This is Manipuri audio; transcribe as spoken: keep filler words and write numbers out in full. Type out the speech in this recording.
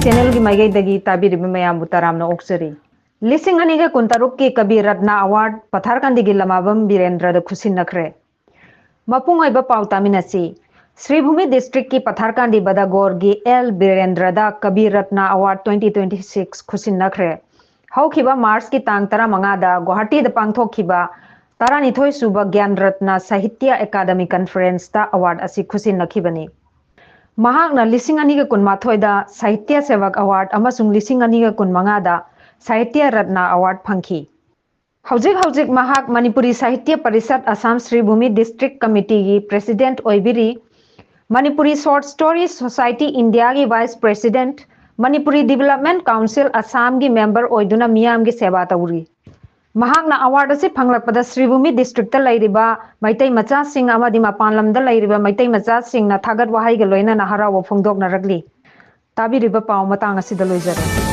ꯆꯦꯅꯦꯜꯒꯤ ꯃꯥꯏꯀꯩꯗꯒꯤ ꯇꯥꯕꯤꯔꯤꯕ ꯃꯌꯥꯝꯕꯨ ꯇꯔꯥꯝꯅ ꯑꯣꯛꯆꯔꯤ꯫ ꯂꯤꯁꯤꯡ ꯑꯅꯤꯒ ꯀꯨꯟꯇꯔꯨꯛꯀꯤ ꯀꯕꯤ ꯔꯠꯅ ꯑꯦꯋꯥꯔꯗ ꯄꯊꯥꯔꯀꯥꯟꯗꯤꯒꯤ ꯂꯃꯥꯕꯝ ꯕꯤꯔꯦꯟꯗ꯭ꯔꯗ ꯈꯨꯠꯁꯤꯟꯅꯈ꯭ꯔꯦ꯫ ꯃꯄꯨꯡ ꯑꯣꯏꯕ ꯄꯥꯎ ꯇꯥꯃꯤꯟꯅꯁꯤ꯫ ꯁ꯭ꯔꯤꯚꯨꯃꯤ ꯗꯤꯁꯇ꯭ꯔꯤꯛꯀꯤ ꯄꯊꯥꯔꯀꯥꯟꯗꯤ ꯕꯗꯒꯣꯔꯒꯤ ꯑꯦꯜ ꯕꯤꯔꯦꯟꯗ꯭ꯔꯗ ꯀꯕꯤ ꯔꯠꯅ ꯑꯦꯋꯥꯔꯗ twenty twenty six ꯈꯨꯠꯁꯤꯟꯅꯈ꯭ꯔꯦ꯫ ꯍꯧꯈꯤꯕ ꯃꯥꯔꯆꯀꯤ ꯇꯥꯡ ꯇꯔꯥꯃꯉꯥꯗ ꯒꯨꯋꯥꯍꯥꯇꯤꯗ ꯄꯥꯡꯊꯣꯛꯈꯤꯕ ꯇꯔꯥꯅꯤꯊꯣꯏ ꯁꯨꯕ ꯒ꯭ꯌꯥꯟ ꯔꯠꯅ ꯁꯥꯍꯤꯇ꯭ꯌ ꯑꯦꯀꯥꯗꯃꯤ ꯀꯟꯐꯔꯦꯟꯁꯇ ꯑꯦꯋꯥꯔꯗ ꯑꯁꯤ ꯈꯨꯠꯁꯤꯟꯅꯈꯤꯕꯅꯤ꯫ ꯃꯍꯥꯛꯅ ꯂꯤꯁꯤꯡ ꯑꯅꯤꯒ ꯀꯨꯟꯃꯥꯊꯣꯏꯗ ꯁꯥꯍꯤꯇ꯭ꯌ ꯁꯦꯚꯛ ꯑꯦꯋꯥꯔꯗ ꯑꯃꯁꯨꯡ ꯂꯤꯁꯤꯡ ꯑꯅꯤꯒ ꯀꯨꯟꯃꯉꯥꯗ ꯁꯥꯍꯤꯇ꯭ꯌ ꯔꯠꯅ ꯑꯦꯋꯥꯔꯗ ꯐꯪꯈꯤ꯫ ꯍꯧꯖꯤꯛ ꯍꯧꯖꯤꯛ ꯃꯍꯥꯛ ꯃꯅꯤꯄꯨꯔꯤ ꯁꯥꯍꯤꯇ꯭ꯌ ꯄꯔꯤꯁꯠ ꯑꯁꯥꯝ ꯁ꯭ꯔꯤꯚꯨꯃꯤ ꯗꯤꯁꯇ꯭ꯔꯤꯛ ꯀꯃꯤꯇꯤꯒꯤ ꯄ꯭ꯔꯦꯁꯤꯗꯦꯟꯠ ꯑꯣꯏꯕꯤꯔꯤ꯫ ꯃꯅꯤꯄꯨꯔꯤ ꯁꯣꯔꯠ ꯁ꯭ꯇꯣꯔꯤ ꯁꯣꯁꯥꯏꯇꯤ ꯏꯟꯗꯤꯌꯥꯒꯤ vice president, Manipuri development council ꯑꯁꯥꯝꯒꯤ ꯃꯦꯝꯕꯔ ꯑꯣꯏꯗꯨꯅ ꯃꯤꯌꯥꯝꯒꯤ ꯁꯦꯕꯥ ꯇꯧꯔꯤ꯫ ꯃꯍꯥꯛꯅ ꯑꯦꯋꯥꯔꯗ ꯑꯁꯤ ꯐꯪꯂꯛꯄꯗ ꯁ꯭ꯔꯤꯚꯨꯃꯤ ꯗꯤꯁꯇ꯭ꯔꯤꯛꯇ ꯂꯩꯔꯤꯕ ꯃꯩꯇꯩ ꯃꯆꯥꯁꯤꯡ ꯑꯃꯗꯤ ꯃꯄꯥꯟ ꯂꯝꯗ ꯂꯩꯔꯤꯕ ꯃꯩꯇꯩ ꯃꯆꯥꯁꯤꯡꯅ ꯊꯥꯒꯠ ꯋꯥꯍꯩꯒ ꯂꯣꯏꯅꯅ ꯍꯔꯥꯎꯕ ꯐꯣꯡꯗꯣꯛꯅꯔꯛꯂꯤ꯫ ꯇꯥꯕꯤꯔꯤꯕ ꯄꯥꯎ ꯃꯇꯥꯡ ꯑꯁꯤꯗ ꯂꯣꯏꯖꯔꯦ꯫